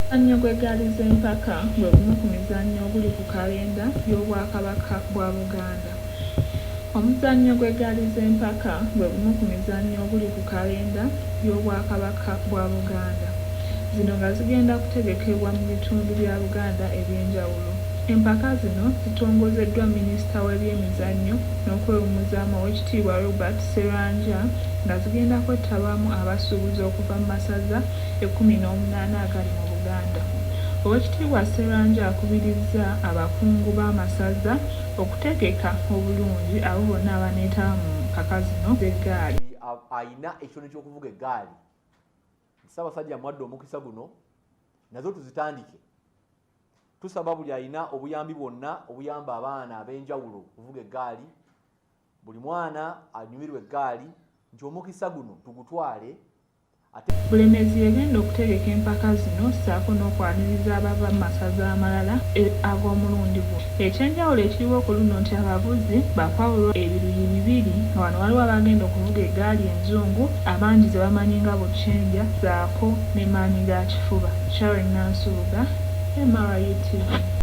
Omuzannyo gw'eggaali z'empaka gwe gumu ku mizannyo oguli ku kalenda y'Obwakabaka bwa Buganda. Omuzannyo gw'eggaali z'empaka gwe gumu ku mizannyo oguli ku kalenda y'Obwakabaka bwa Buganda. Zino nga zigenda kutegekebwa mu bitundu bya Buganda eby'enjawulo. Empaka zino zitongozeddwa Minisita w'ebyemizannyo n'okwewummuzaamu Oweekitiibwa Robert Sserwanja nga zigenda kwetabwamu abasuubuzi okuva mu masaza 18 agali mu Buganda. Oweekitiibwa Sserwanja akubirizza abakungu b'amasaza okutegeka obulungi abo bonna abaneetaba mu mpaka zino z'eggaali. Alina ekitone ky'okuvuga eggaali, Ssaabasajja amuwadde omukisa guno, nazo tuzitandike. Tusaba buli alina obuyambi bwonna obuyamba abaana ab'enjawulo okuvuga eggaali, buli mwana anyumirwa eggaali, nti omukisa guno tugutwale. Bulemeezi y'egenda okutegeka empaka zino ssaako n'okwaniriza abava mu masaza amalala ag'omulundi guno. Eky'enjawulo ekiriwo ku luno nti abavuzi bakwawulwa ebiruyi bibiri nga wano waliwo abagenda okuvuga eggaali enzungu abangi ze bamanyi nga Bucenja ssaako ne maanyi ga kifuba. Sharon Nansubuga, MRU TV.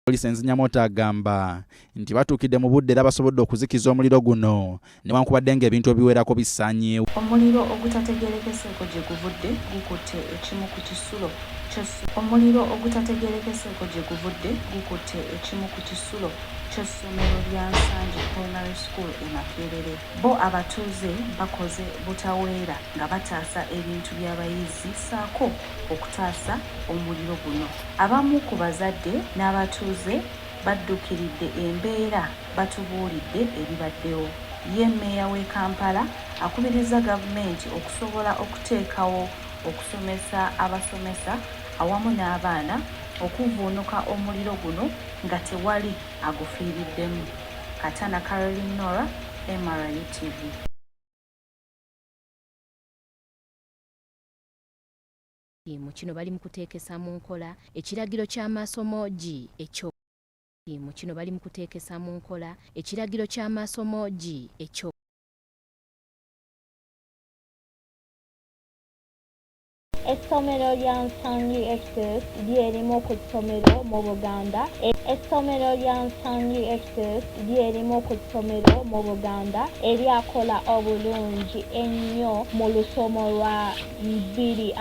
Poliisi enzinyamwoto agamba nti batuukidde mu budde era basobodde okuzikiza omuliro guno newankubadde ng'ebintu ebiwerako bisaanyeewo. Omuliro ogutategeerekeseeko gye guvudde gukutte ekimu ku kisulo ky'Omuliro ogutategeerekeseeko gye guvudde gukutte ekimu ku kisulo ky'essomero lya Nsangi Primary School e Makerere. Bo abatuuze bakoze butaweera nga bataasa ebintu by'abayizi ssaako okutaasa omuliro guno. Abamu ku bazadde n'abatuuze baddukiridde embeera batubuulidde ebibaddewo. Ye Meeya w'e Kampala akubirizza gavumenti okusobola okuteekawo okusomesa abasomesa awamu n'abaana okuvvuunuka omuliro guno nga tewali agufiiriddemu. Katana Caroline Norah, MRU TV. Mu kino bali mu kuteekesa mu nkola ekiragiro ky'amasomo gi ekyo Mu kino bali mu kuteekesa mu nkola ekiragiro ky'amasomo gi ekyo. Essomero lya Nsangi SS ly'erimu ku ssomero mu Buganda Essomero lya Nsangi SS ly'erimu ku ssomero mu Buganda eryakola obulungi ennyo mu lusomo lwa 2023,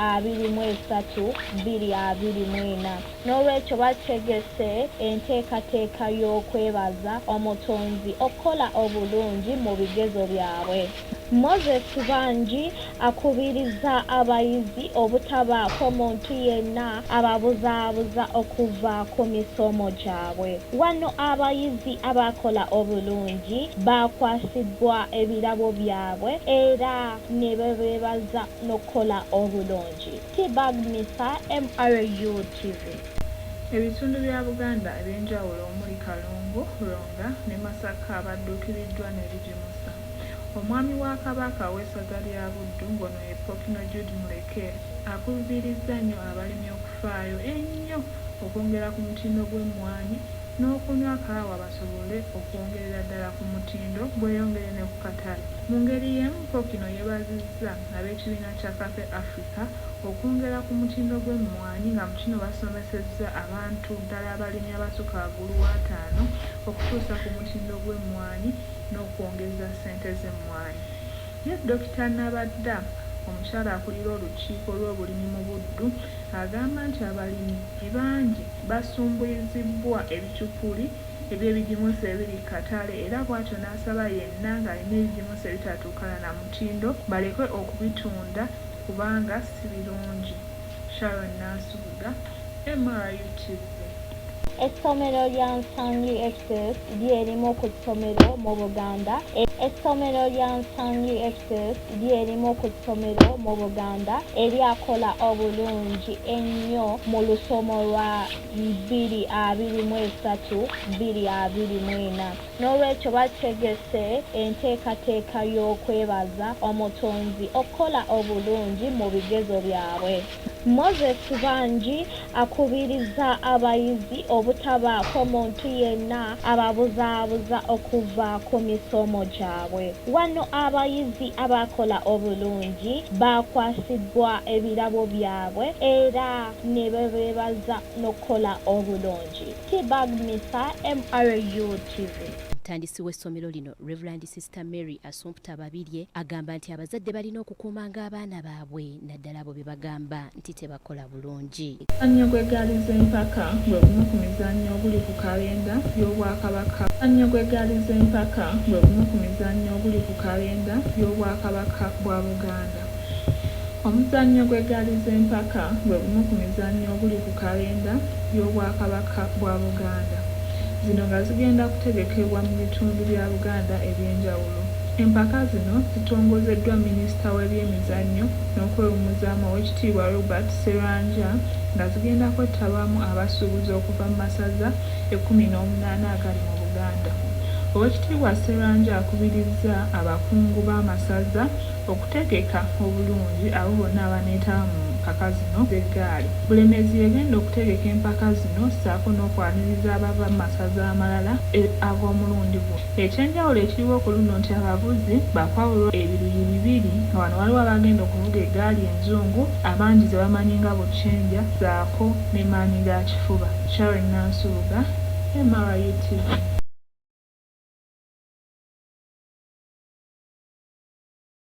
2024 Noolwekyo bategese enteekateeka y'okwebaza Omutonzi okukola obulungi mu bigezo byabwe. Moses Bangi akubirizza abayizi obutabaako muntu yenna ababuzaabuza okuva ku misomo gyabwe. Wano abayizi abaakola obulungi baakwasiddwa ebirabo byabwe era nebabeebaza n'okukola obulungi. T-Bag Misa, MRU TV. Ebitundu bya Buganda eby'enjawulo omuli Kalungu, Lwonga ne Masaka badduukiriddwa n'ebigimusa. Omwami wa Kabaka ow'essaza lya Buddu ng'ono ye Ppookino Jude Muleke akubirizza nnyo abalimi okufaayo ennyo okwongera ku mutindo gw'emmwanyi n'okunywa kaawa basobole okwongerera ddala ku mutindo gweyongere ne ku katale. Mu ngeri y'emu Ppookino yeebazizza ab'ekibiina kya Cafe Africa okwongera ku mutindo gw'emmwanyi nga mu kino basomesezza abantu ddala abalimi abasukka waggulu w'ataano okutuusa ku mutindo gw'emmwanyi n'okwongeza ssente z'emmwanyi. Ye Dokita Nabadda omukyala akulira olukiiko lw'obulimi mu Buddu agamba nti abalimi bangi basumbuyizibbwa ebicupuli eby'ebigimusa ebiri ku katale era bw'atyo n'asaba yenna ng'alina ebigimusa ebitatuukana na mutindo baleke okubitunda kubanga si birungi. Sharon Nansubuga, MRU TV. Essomero lya Nsangi SS ly'erimu ku ssomero mu Buganda. Essomero lya Nsangi SS ly'erimu ku ssomero mu Buganda eryakola obulungi ennyo mu lusoma lwa 2023 2024. Noolwekyo bategese enteekateeka y'okwebaza Omutonzi okukola obulungi mu bigezo byabwe. Moses Bangi akubirizza abayizi obutabaako muntu yenna ababuzaabuza okuva ku misomo gyabwe. Wano abayizi abaakola obulungi baakwasiddwa ebirabo byabwe era ne babeebaza n'okukola obulungi. T-Bag Misa, MRU TV. Omutandisi w'essomero lino Rev. Sister Mary Asumpta Babirye agamba nti abazadde balina okukuumanga abaana baabwe naddala abo be bagamba nti tebakola bulungi. Omuzannyo gw'eggaali z'empaka gwe gumu ku mizannyo oguli ku kalenda y'Obwakabaka Omuzannyo gw'eggaali z'empaka gwe gumu ku mizannyo oguli ku kalenda y'Obwakabaka bwa Buganda. Omuzannyo gw'eggaali z'empaka gwe gumu ku mizannyo oguli ku kalenda y'Obwakabaka bwa Buganda. Zino nga zigenda kutegekebwa mu bitundu bya Buganda eby'enjawulo. Empaka zino zitongozeddwa Minisita w'ebyemizannyo n'okwewummuzaamu Oweekitiibwa Robert Sserwanja nga zigenda kwetabwamu abasuubuzi okuva mu masaza 18 agali mu Buganda. Oweekitiibwa Sserwanja akubirizza abakungu b'amasaza okutegeka obulungi abo bonna abaneetaba mu mpaka zino z'eggaali. Bulemeezi y'egenda okutegeka empaka zino ssaako n'okwaniriza abava mu masaza amalala ag'omulundi guno. Eky'enjawulo ekiriwo ku luno nti abavuzi bakwawulwa ebiruyi bibiri nga wano waliwo abagenda okuvuga eggaali enzungu abangi ze bamanyi nga Bucenja ssaako ne maanyi ga kifuba. Sharon Nansubuga, MRU TV.